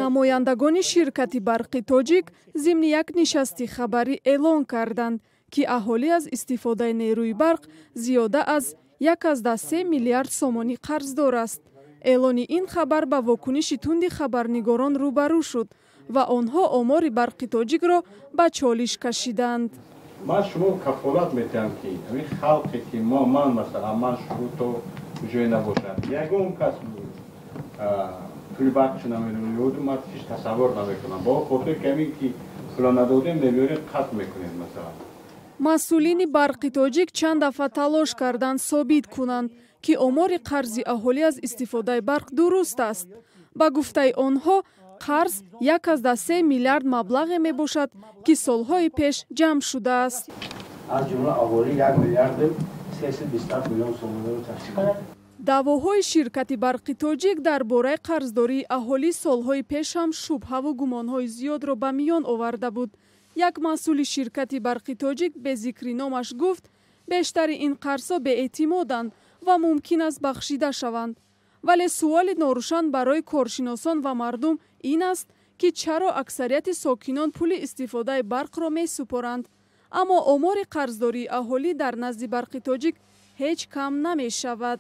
Намояндагони ширкати «Барқи Тоҷик» зимни як нишасти хабарӣ эълон карданд, ки аҳолӣ аз истифодаи нерӯи барқ зиёда аз 1,3 миллиард сомонӣ қарздор аст. Эълони ин хабар ба вокуниши тунди хабарнигорон рӯбарӯ шуд ва онҳо омори «Барқи Тоҷикро» ба чолиш кашиданд. Ман шумо кафолат метиҳам, ки ҳамин халқе ки мо, ман масалан, ман шурӯъ то ҷое набошад, ягон кас пули барқшо намедонад. Ман ҳеҷ тасаввур намекунам, бо хотир ки ҳамин ки пула надодем, мебиёрем, қатъ мекунем, масалан. Масъулини «Барқи Тоҷик» чанд дафъа талош карданд собит кунанд, ки омори қарзи аҳолӣ аз истифодаи барқ дуруст аст. Ба гуфтаи онҳо, қарз 1,3 миллиард маблағе мебошад, ки солҳои пеш ҷамъ шудааст. Аз ҷумла аҳолӣ 1 миллиарду 327 миллион сомониро ташкил. Даъвоҳои ширкати «Барқи Тоҷик» дар бораи қарздории аҳолӣ солҳои пеш ҳам шубҳаву гумонҳои зиёдро ба миён оварда буд. Як масъули ширкати «Барқи Тоҷик» бе зикри номаш гуфт, бештари ин қарзҳо беэътимоданд ва мумкин аст бахшида шаванд. Вале суоли норӯшан барои коршиносон ва мардум ин аст, ки чаро аксарияти сокинон пули истифодаи барқро месупоранд, аммо омори қарздории аҳолӣ дар назди «Барқи Тоҷик» ҳеҷ кам намешавад.